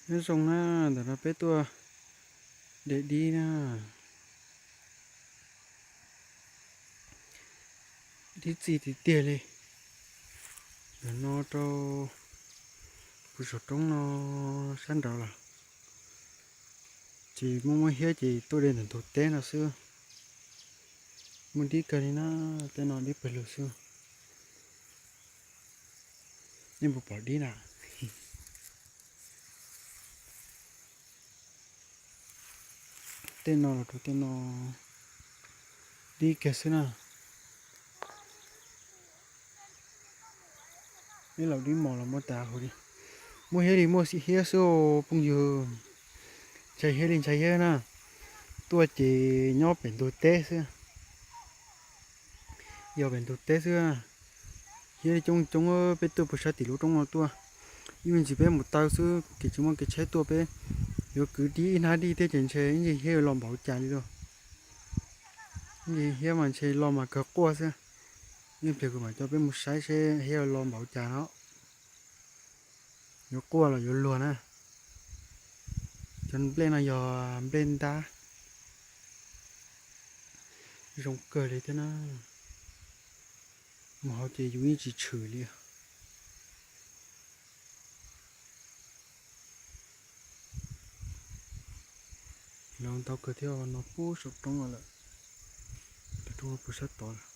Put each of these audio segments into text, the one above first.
Nyob zoo na, ntawm no peb tuaj de dib na. Dib txi tiag tiag li. Ntawm no rau kuv saum roob no sab nraud lawm. Ces muaj muaj hiab ces tuaj de ntawm ntug teb no xwb. Muaj dib kawg li na, tej no dib pawg lug xwb. Nej puas pom dib na? Tej no los rau tej no, dib kiag xwb na. Ib laus dib mos los muab tas huv li. Muaj hiab li muaj hiab xwb phooj ywg. Ntshai hiab li ntshai hiab na. Tuaj ces nyob pem ntug teb xwb. Yog pem ntug teb xwb. Hiab li coob coob, peb tuaj puag sab tim lub roob no tuaj. Ib me ntsis peb mus taw xwb, kev tsis muaj kev tsheb tuaj peb yuav kwv dib ib hnab dib thiab ces ntshe ib ntsis hiab yuav los npaum cas li lauj. Ib ntsis hiab mas ntshe los mas kawg quaj xwb. Ib pliag kuv mam coj peb mus saib seb hiab yuav los npaum cas no. Yuav quaj los yuav luag na. Cov nplej no yog nplej ntab, zoo kawg li thiab na. Mus hauv ces yus yeej tsis tshwm li. Lawv ntau kawg thiab no, puag saum roob no lawm. Tus roob no puag sab tod lawm.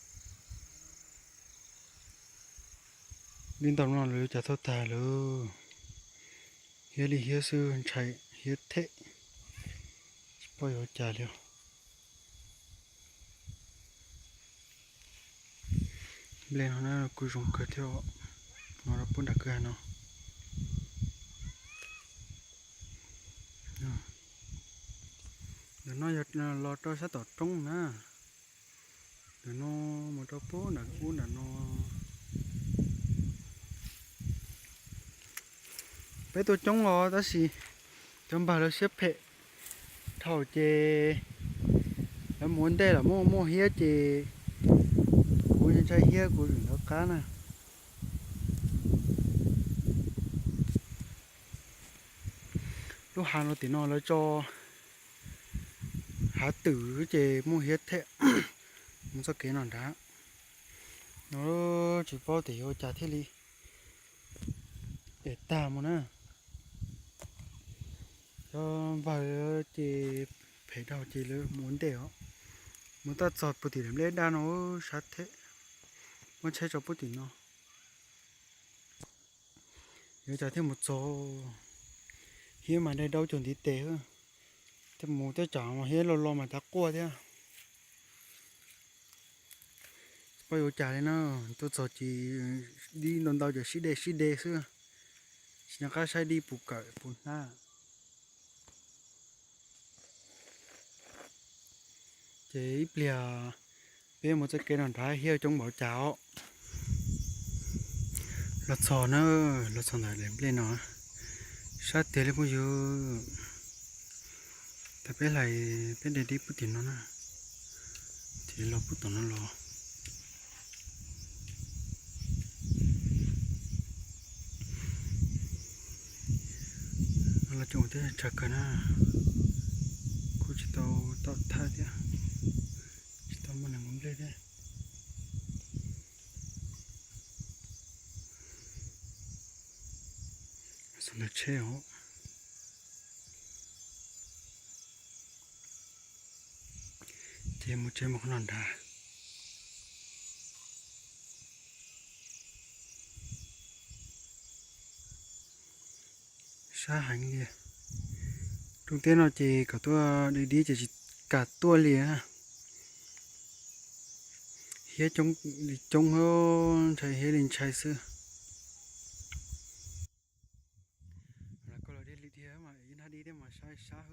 Dib ntau no lawv yuav cas thauj tag lawm. Hiab li hiab xwb, ntshai hiab them. Tsis paub yuav cas li os. Nplej no na kuj zoo kawg thiab, no rau puag nram kwj ha no. Ntawm no yog los rau sab tom roob na. Ntawm no mus rau puag nram ub nram no. Peb tuaj coob os tab sis cov npawg lawv siab phem dhau ces lawv mus ua ntej lawm, muaj muaj hiab ces kuv ntshai hiab kuv tseem ntaus qab na. Lub hav no tim no lawv tso hav twm ces muaj hiab them. Mus txoj kev no nrad no, tsis paub tias yuav ua cas thiaj li es tag mus na. Cov npawg ces phem dhau ces lawv mus ua ntej os. Mus tab txog puag tim lawv nplej daj no sab them, muab tsheb tso puag tim no. Yuav cas thiaj mus txog, hiab mas dai dau cuag ntiv tes, thiaj mus thiab tsam hiab los los mas tav quaj thiab. Tsis paub yuav cas li na, tuaj txog ces dib ntau ntau ces sib de sib de xwb, tsis nco qab saib dib puas kawm puas hnab. Ces ib pliag peb mus txoj kev no nrad hiab coob npaum cas os. Los txog na, los txog ntawm daim nplej no, sab tiag li phooj ywg. Thaum peb hlais peb de dib puag tim no na, ces los puag tom no los. Los tseem ua teb tshav kawg na, kuj tsis tau tom thaj thiab, tsis tau muaj neeg ua nplej thiab. Xov ntawm tsheb os, ces mus tsev mus qhov no nrad. Sab heev li. Rooj teb no ces kom tuaj de dib ces tsis kam tuaj li. Hiab coob li coob, ntshai hiab li ntshai xwb. Koj los deb li tiag mas ib hnab dib thiab mas sab sab.